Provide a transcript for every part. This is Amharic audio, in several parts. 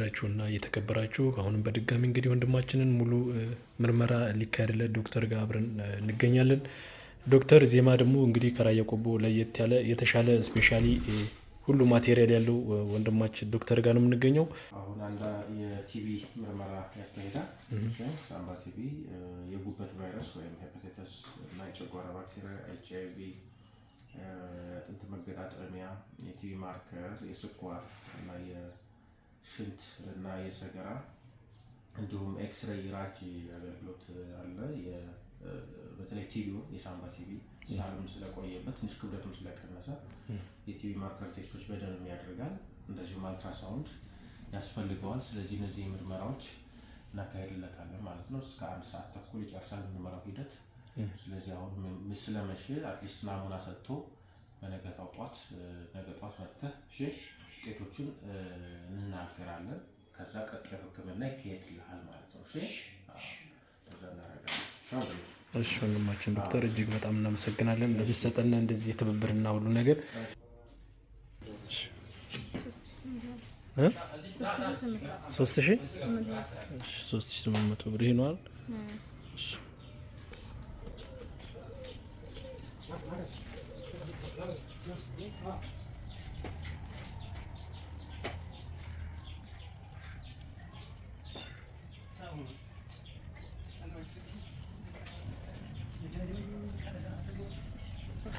የተወደዳችሁና የተከበራችሁ አሁንም በድጋሚ እንግዲህ ወንድማችንን ሙሉ ምርመራ ሊካሄድለት ዶክተር ጋር አብረን እንገኛለን። ዶክተር ዜማ ደግሞ እንግዲህ ከራያ ቆቦ ለየት ያለ የተሻለ specially ሁሉ material ያለው ወንድማችን ዶክተር ጋር ነው የምንገኘው። አሁን አንዳ የቲቢ ምርመራ ያካሂዳል። ሳምባ ቲቢ፣ የጉበት ቫይረስ ወይም ሄፓታይተስ እና የጨጓራ ባክቴሪያ፣ ኤች አይ ቪ፣ አጥንት መገጣጠሚያ፣ የቲቢ marker፣ የስኳር እና የሽንት እና የሰገራ እንዲሁም ኤክስሬይ ራጅ አገልግሎት አለ። በተለይ ቲቢውን የሳምባ ቲቢ ሳልም ስለቆየበት ትንሽ ክብደቱም ስለቀነሰ የቲቢ marker test ኦች በደንብ ያደርጋል። እንደዚሁም አልትራሳውንድ ያስፈልገዋል። ስለዚህ እነዚህ ምርመራዎች እናካሄድለታለን ማለት ነው። እስከ 1 ሰዓት ተኩል ይጨርሳል ምርመራው ሂደት። ስለዚህ አሁን ስለመሸ at least ናሙና ሰጥቶ በነገታው ጧት ነገ ጧት መጥተህ እሺ ውጤቶቹን እንናገራለን። ከዛ ቀጣዩ ሕክምና ይካሄድልሃል ማለት ነው። እሺ እዛ እናደርጋለን። እሺ ወንድማችን ዶክተር እጅግ በጣም እናመሰግናለን ለሚሰጠን እንደዚህ ትብብርና ሁሉ ነገር። 3800 ብር ይሄ ነዋል።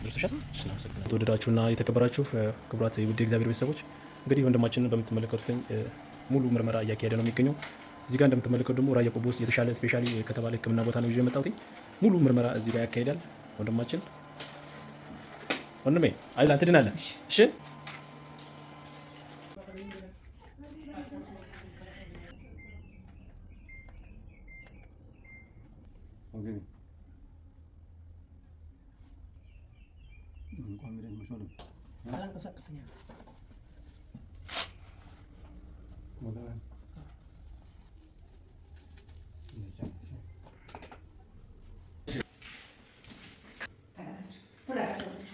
ደርሶሻል። የተወደዳችሁና የተከበራችሁ ክቡራት የውድ እግዚአብሔር ቤተሰቦች እንግዲህ ወንድማችንን በምትመለከቱትኝ ሙሉ ምርመራ እያካሄደ ነው የሚገኘው። እዚህ ጋር እንደምትመለከቱ ደግሞ ራያ ቆቦ ውስጥ የተሻለ specially ከተባለ ሕክምና ቦታ ነው ይዤ የመጣሁት። ሙሉ ምርመራ እዚህ ጋር ያካሂዳል ወንድማችን። ወንድሜ አይዞህ ትድናለህ። እሺ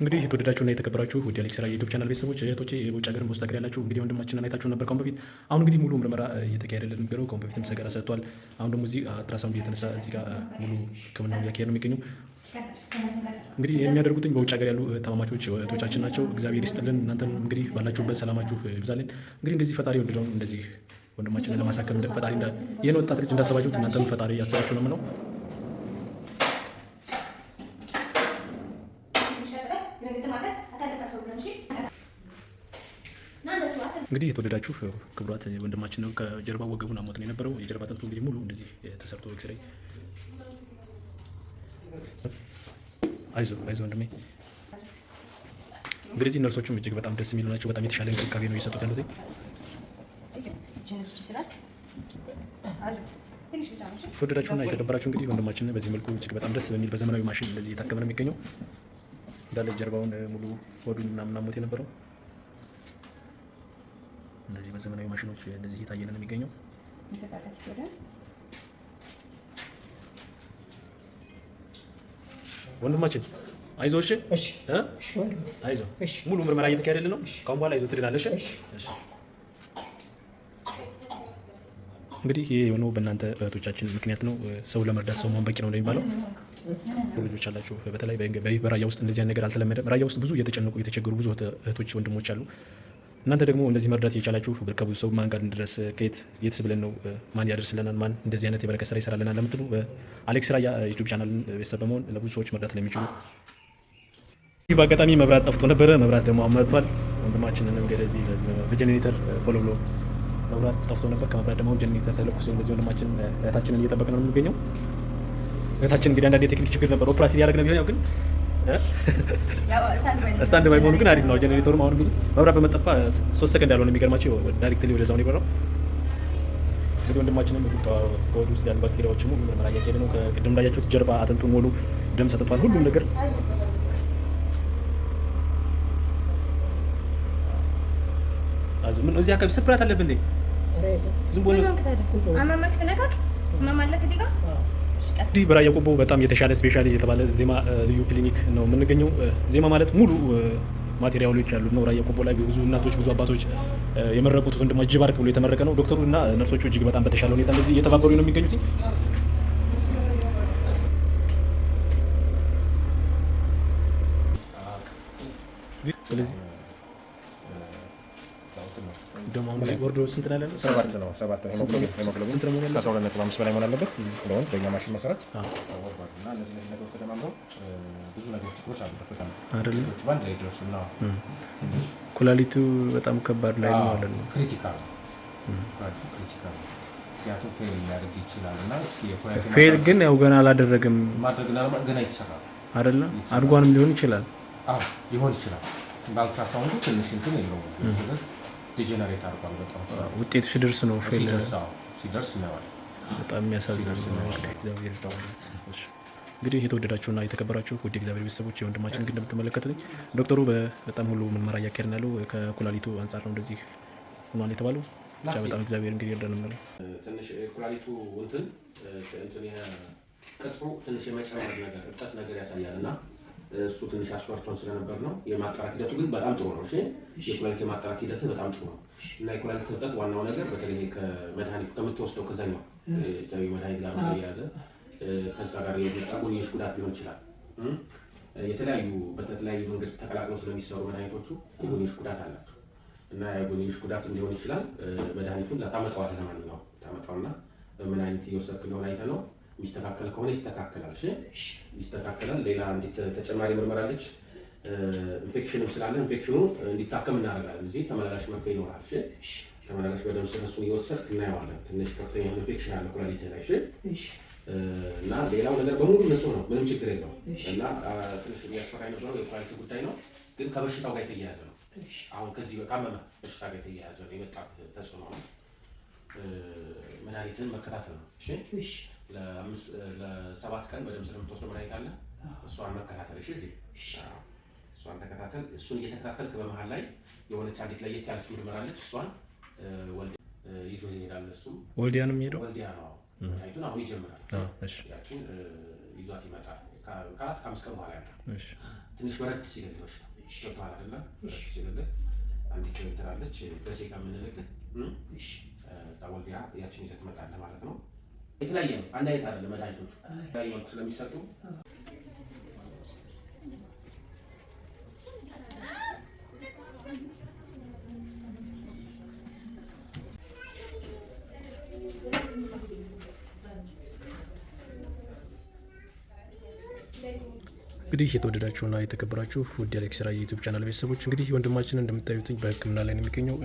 እንግዲህ የተወደዳችሁና የተከበራችሁ ውድ የአሌክስ ራያ ዩቲዩብ ቻናል ቤተሰቦች እህቶቼ፣ የውጭ ሀገር በውስጥ ሀገር ያላችሁ እንግዲህ ወንድማችንን አይታችሁ ነበር ከአሁን በፊት። አሁን እንግዲህ ሙሉ ምርመራ እየተካሄደልን የሚገኘው ከአሁን በፊትም ሰገራ ሰጥቷል። አሁን ደግሞ እዚህ አልትራሳውንድ እየተነሳ እዚህ ጋር ሙሉ ሕክምናው እያካሄደ ነው የሚገኘው። እንግዲህ የሚያደርጉትኝ በውጭ ሀገር ያሉ ታማማቾች እህቶቻችን ናቸው። እግዚአብሔር ይስጥልን። እናንተን እንግዲህ ባላችሁበት ሰላማችሁ ይብዛልን። እንግዲህ እንደዚህ ፈጣሪ ወደደውን እንደዚህ ወንድማችንን ለማሳከም ፈጣሪ ይህን ወጣት ልጅ እንዳሰባችሁት እናንተም ፈጣሪ ያሰባችሁ ነው የምለው። እንግዲህ የተወደዳችሁ ክቡራት ወንድማችን ነው። ከጀርባ ወገቡን አሞት ነው የነበረው። የጀርባ አጥንቱ እንግዲህ ሙሉ እንደዚህ ተሰርቶ ኤክስሬይ። አይዞ አይዞ ወንድሜ። እንግዲህ እዚህ ነርሶቹም እጅግ በጣም ደስ የሚሉ ናቸው። በጣም የተሻለ እንክብካቤ ነው እየሰጡት ያሉት። የተወደዳችሁና የተከበራችሁ እንግዲህ ወንድማችን በዚህ መልኩ እጅግ በጣም ደስ በሚል በዘመናዊ ማሽን እንደዚህ እየታከመ ነው የሚገኘው። እንዳለ ጀርባውን ሙሉ ሆዱን ምናምን አሞት የነበረው እንደዚህ በዘመናዊ ማሽኖች እንደዚህ እየታየልን የሚገኘው። ወንድማችን አይዞህ፣ እሺ፣ አይዞህ። ሙሉ ምርመራ እየተካሄደልህ ነው። ከአሁን በኋላ አይዞህ ትድናለህ። እሺ። እንግዲህ ይህ የሆነው በእናንተ እህቶቻችን ምክንያት ነው። ሰው ለመርዳት ሰው መሆን በቂ ነው እንደሚባለው ልጆች አላችሁ። በተለይ በራያ ውስጥ እንደዚህ ነገር አልተለመደም። ራያ ውስጥ ብዙ እየተጨነቁ እየተቸገሩ ብዙ እህቶች ወንድሞች አሉ። እናንተ ደግሞ እንደዚህ መርዳት የቻላችሁ ከብዙ ሰው ማን ጋር እንድረስ ከየት የትስ ብለን ነው ማን ያደርስልናል ማን እንደዚህ አይነት የበረከት ስራ ይሰራልናል ለምትሉ አሌክስ ራያ ዩቲዩብ ቻናልን ቤተሰብ በመሆን ለብዙ ሰዎች መርዳት ለሚችሉ። ይህ በአጋጣሚ መብራት ጠፍቶ ነበረ። መብራት ደግሞ አመጥቷል። ወንድማችንን እንግዲህ በጀኔሬተር ቶሎ ብሎ መብራት ጠፍቶ ነበር። ከመብራት ደግሞ ጀኔሬተር ተለኩሶ እንደዚህ ወንድማችን እህታችንን እየጠበቅን ነው የምንገኘው። እህታችን እንግዲህ አንዳንድ የቴክኒክ ችግር ነበር። ኦፕራሲ ሊያደርግ ነው ቢሆን ያው ግን stand by መሆኑ ግን አሪፍ ነው። ጀኔሬተሩም አሁን እንግዲህ መብራት በመጠፋ 3 ሰከንድ ያልሆነ የሚገርማቸው directly ወደዛው ነው የበራው። እንግዲህ ወንድማችንም ከሆድ ውስጥ ያሉ ባክቴሪያዎች ሙሉ ምርመራ እያካሄደ ነው። ቅድም እንዳያችሁት ጀርባ አጥንቱን ሙሉ ደም ሰጥቷል። ሁሉም ነገር ምን እዚህ አካባቢ ስብራት አለብን እንዴ? ዝም ብሎ እንግዲህ በራያ ቆቦ በጣም የተሻለ specially የተባለ ዜማ ልዩ ክሊኒክ ነው የምንገኘው። ዜማ ማለት ሙሉ ማቴሪያሎች ያሉት ነው። ራያ ቆቦ ላይ ብዙ እናቶች ብዙ አባቶች የመረቁት ወንድማ ጅባርክ ብሎ የተመረቀ ነው። ዶክተሩ እና ነርሶቹ እጅግ በጣም በተሻለ ሁኔታ እንደዚህ እየተባበሩ ነው የሚገኙት። ስለዚህ ደግሞ አሁን ላይ ወርዶ ስንት ነው ያለው? 7 ነው። 7 ነው። ሄሞግሎቢን ስንት ነው መሆን ያለበት? ከ12.5 በላይ መሆን አለበት። ለወንድ በእኛ ማሽን መሰረት ወርዷል። እና እነዚህ እነዚህ ነገሮች ተደማምረው ብዙ ነገሮች ችግሮች አሉበት። በጣም አይደለ? ችግሮች በአንድ ላይ ደርሱና ኩላሊቱ በጣም ከባድ ላይ ነው ማለት ነው። critical ነው። ኩላሊቱ critical ነው። ምክንያቱም fail ሊያደርግ ይችላል። እና እስኪ የኩላሊቱ fail ግን ያው ገና አላደረገም ማድረግና ገና የተሰራ ነው። አይደለ? አድጓንም ሊሆን ይችላል። አዎ ሊሆን ይችላል። በአልትራሳውንዱ ትንሽ እንትን የለውም፣ ስለዚህ degenerate አድርጓል በጣም። ውጤቱ ሲደርስ ነው fail ሲደርስ፣ አዎ ሲደርስ እናየዋለን። በጣም የሚያሳዝን ነው። እንግዲህ እግዚአብሔር ይርዳው። እንግዲህ የተወደዳችሁና የተከበራችሁ ውድ እግዚአብሔር ቤተሰቦች የወንድማችን ግን እንደምትመለከቱት ዶክተሩ በጣም ሁሉ ምርመራ እያካሄድን ያለው ከኩላሊቱ አንጻር ነው እንደዚህ ሆኗል የተባለው። ብቻ በጣም እግዚአብሔር እንግዲህ ይርዳን ነው። ትንሽ ኩላሊቱ እንትን እንትን ቅርጹ ትንሽ የመጨመር ነገር እብጠት ነገር ያሳያል እና እሱ ትንሽ አስፈርቶን ስለነበር ነው። የማጣራት ሂደቱ ግን በጣም ጥሩ ነው። እሺ የኩላሊት የማጣራት ሂደቱ በጣም ጥሩ ነው እና የኩላሊት እብጠት ዋናው ነገር በተለይ ከመድኃኒቱ ከምትወስደው ከዛኛው ኤች አይ ቪ መድኃኒት ጋር በተያያዘ ከዛ ጋር የመጣ ጎንዮሽ ጉዳት ሊሆን ይችላል። የተለያዩ በተለያዩ መንገድ ተቀላቅለው ስለሚሰሩ መድኃኒቶቹ የጎንዮሽ ጉዳት አላቸው እና የጎንዮሽ ጉዳት ሊሆን ይችላል። መድኃኒቱን ታመጣዋለህ፣ ለማንኛውም ታመጣውና በምን አይነት እየወሰድክ እንደሆነ አይተህ ነው። የሚስተካከል ከሆነ ይስተካከላል። እሺ ይስተካከላል። ሌላ አንዲት ተጨማሪ ምርመራ አለች። ኢንፌክሽንም ስላለ ኢንፌክሽኑ እንዲታከም እናደርጋለን። እዚህ ተመላላሽ መርፌ ይኖራል። እሺ ተመላላሽ በደም ስር እሱን እየወሰድክ እናየዋለን። ትንሽ ከፍተኛ የሆነ ኢንፌክሽን አለ ኩላሊትህ ላይ። እሺ እና ሌላው ነገር በሙሉ ንጹህ ነው፣ ምንም ችግር የለውም። እና ትንሽ የሚያስፈራ የነበረው የኩላሊት ጉዳይ ነው፣ ግን ከበሽታው ጋር የተያያዘ ነው። አሁን ከዚህ ካመመ በሽታ ጋር የተያያዘ ነው የመጣ ተጽዕኖ ነው። መድኃኒትን መከታተል ነው። እሺ ለ7 ቀን በደም ስር የምትወስደው መድኃኒት አለ፣ እሷን መከታተል። እሺ እዚህ እሷን ተከታተል። እሱን እየተከታተልክ በመሀል ላይ የሆነች አንዲት ለየት ያለች ምርመራ አለች። እሷን ወልዲያ ይዞ ይሄዳል። እሱም ወልዲያ ነው የሚሄደው። ወልዲያ ነው መድኃኒቱን አሁን ይጀምራል። ያችን ይዟት ይመጣል። ከ4 ከ5 ቀን በኋላ ያመጣል። ትንሽ በረድ ሲልልህ በሽታው ገብቶሃል አይደለ? በረድ ሲልልህ አንዲት እንትን አለች ደሴ ጋር የምንልክህ እዛ ወልዲያ ያችን ይዘህ ትመጣለህ ማለት ነው። የተለያየ ነው፣ አንድ አይነት አይደለም። መድኃኒቶቹ የተለያየ መልኩ ስለሚሰጡ እንግዲህ የተወደዳችሁና የተከበራችሁ ውድ የአሌክስ ራያ ዩቲዩብ ቻናል ቤተሰቦች እንግዲህ ወንድማችን እንደምታዩት በሕክምና ላይ ነው የሚገኘው።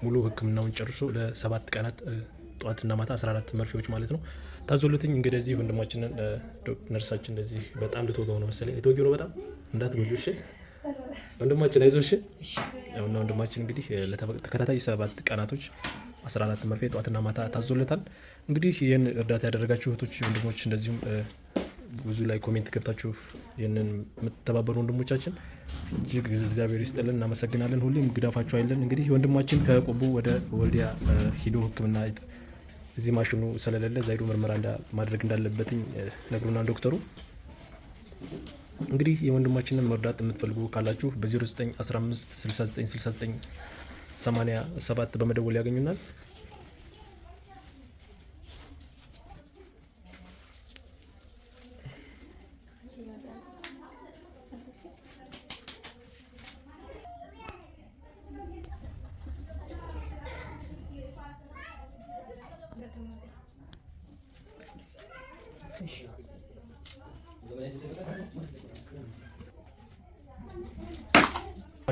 ሙሉ ሕክምናውን ጨርሶ ለ7 ቀናት ጠዋትና ማታ 14 መርፌዎች ማለት ነው ታዞለትኝ። እንግዲህ እዚህ ወንድማችንን ነርሳችን እንደዚህ በጣም ልትወጋው ነው መሰለኝ፣ ልትወጊው ነው በጣም እንዳትጎጂው እሺ ወንድማችን አይዞሽ። እና ወንድማችን እንግዲህ ለተከታታይ 7 ቀናቶች 14 መርፌ ጠዋትና ማታ ታዞለታል። እንግዲህ ይህን እርዳታ ያደረጋችሁ እህቶች፣ ወንድሞች እንደዚሁም ብዙ ላይ comment ገብታችሁ ይህንን የምትተባበሩ ወንድሞቻችን እጅግ እግዚአብሔር ይስጥልን፣ እናመሰግናለን። ሁሌም ግዳፋችሁ አይለን። እንግዲህ ወንድማችን ከቆቦ ወደ ወልዲያ ሂዶ ሕክምና እዚህ ማሽኑ ስለሌለ እዛ ሂዶ ምርመራ ማድረግ እንዳለበትኝ ነግሮናል ዶክተሩ። እንግዲህ የወንድማችንን መርዳት የምትፈልጉ ካላችሁ በ0915 69 69 87 በመደወል ያገኙናል።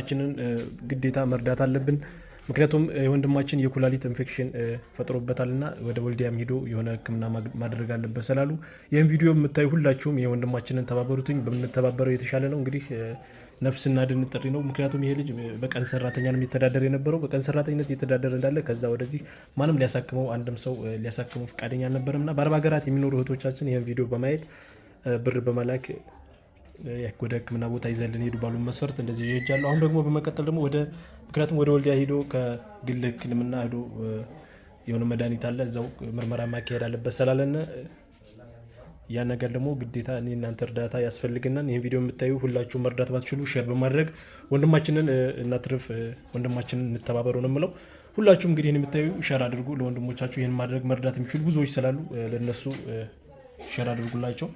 ችንን ግዴታ መርዳት አለብን። ምክንያቱም የወንድማችን የኩላሊት ኢንፌክሽን ፈጥሮበታልና ወደ ወልዲያም ሄዶ የሆነ ሕክምና ማድረግ አለበት ስላሉ ይህን ቪዲዮ የምታዩ ሁላችሁም የወንድማችንን ተባበሩትኝ። በምንተባበረው የተሻለ ነው። እንግዲህ ነፍስና ድን ጥሪ ነው። ምክንያቱም ይሄ ልጅ በቀን ሰራተኛ ነው የሚተዳደር የነበረው። በቀን ሰራተኝነት እየተዳደረ እንዳለ ከዛ ወደዚህ ማንም ሊያሳክመው አንድም ሰው ሊያሳክመው ፈቃደኛ አልነበረም እና በአረብ ሀገራት የሚኖሩ እህቶቻችን ይህን ቪዲዮ በማየት ብር በመላክ ወደ ሕክምና ቦታ ይዘልን ሄዱ ባሉ መስፈርት እንደዚህ ሄጃለሁ። አሁን ደግሞ በመቀጠል ደግሞ ወደ ምክንያቱም ወደ ወልዲያ ሄዶ ከግል ሕክምና ሄዶ የሆነ መድኃኒት አለ እዛው ምርመራ ማካሄድ አለበት ስላለን ያ ነገር ደግሞ ግዴታ እኔ እናንተ እርዳታ ያስፈልገናል። ይህን ቪዲዮ የምታዩ ሁላችሁ መርዳት ባትችሉ share በማድረግ ወንድማችንን እናትርፍ፣ ወንድማችንን እንተባበሩ ነው የምለው። ሁላችሁም እንግዲህ ይህን የምታዩ share አድርጉ ለወንድሞቻችሁ። ይህን ማድረግ መርዳት የሚችሉ ብዙዎች ስላሉ ለነሱ share አድርጉላቸው።